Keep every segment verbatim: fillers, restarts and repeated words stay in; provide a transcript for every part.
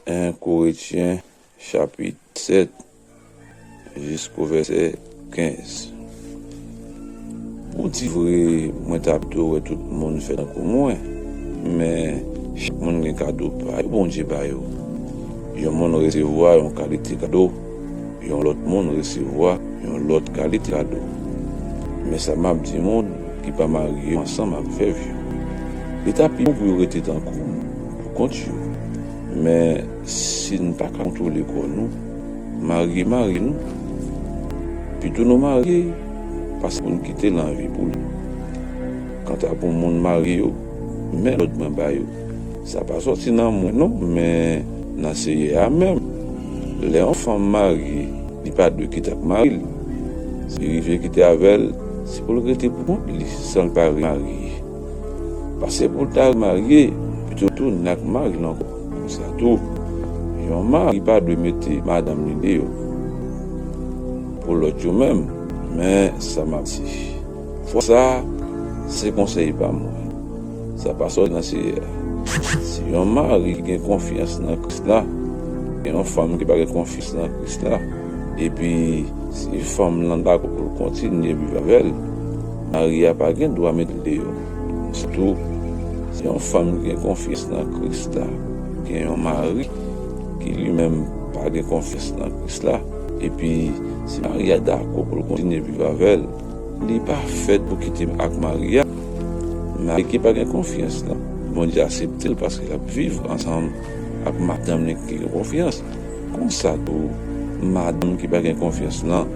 En Korentyen, chapit sèt, jisko vèsè kenz. Pou di vre, mwen ta pito wè tout moun fè tankou mwen, men chak moun gen kado pa yo Bondye ba yo. Yon moun resevwa yon kalite kado, yon lòt moun resevwa yon lòt kalite kado. Men sa m ap di moun ki pa marye yo ansanm ak vèv yo, li ta pi bon pou yo rete tankou m, pou kont yo. Men si n pa ka kontwole kò nou, marye mari nou. Pito nou marye, pase pou n kite lanvi pou li. Kanta pou moun marye yo, men lòd mwen ba yo. Sa pa sòti nan mwen non, men nan Seyè a menm. Lè yon fanm marye, li pa dwe kite ak mari l. Si li rive kite avè l, se pou l rete pou kont li san l pa remarye. Pase pou l ta remarye, pito tounen ak mari l ankò. Konsa tou, yon mari pa dwe mete madanm li deyò. Pou lòt yo menm, men sa m ap di. Fwa sa a, se konsèy pa mwen. Sa pa sòti nan Seyè a. Si yon mari ki gen konfyans nan Kris la, gen yon fanm ki pa gen konfyans nan Kris la, epi si fanm lan dakò pou l kontinye viv avè l, mari a pa gen dwa mete l deyò. Sitou, si yon fanm ki gen konfyans nan Kris la gen yon mari ki li menm pa gen konfyans nan Kris la, epi si mari a dakò pou l kontinye viv avè l, li pa fèt pou kite ak mari a. Mari ki pa gen konfyans lan, Bondye aksepte l paske l ap viv ansanm ak madanm li ki gen konfyans. Konsa tou, madanm ki pa gen konfyans lan,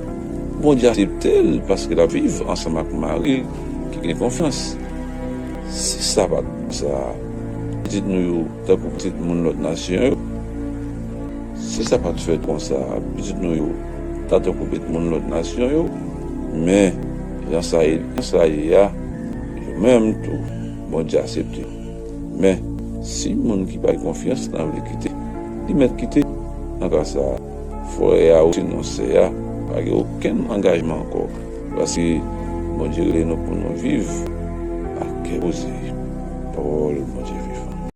Bondye aksepte l paske l ap viv ansanm ak mari l ki gen konfyans. Si sa pa t konsa, pitit nou yo tankou pitit moun lòt nasyon yo. Si sa pa t fèt konsa, pitit nou yo ta tankou pitit moun lòt nasyon yo. Men, jan sa ye, jan sa ye a, yo menm tou, Bondye aksepte yo. Men, si moun ki pa gen konfyans lan vle kite, li mèt kite. Nan ka sa a, frè a osinon sè a pa gen okenn angajman ankò, paske Bondye rele nou pou nou viv ak kè poze. Pawòl Bondye.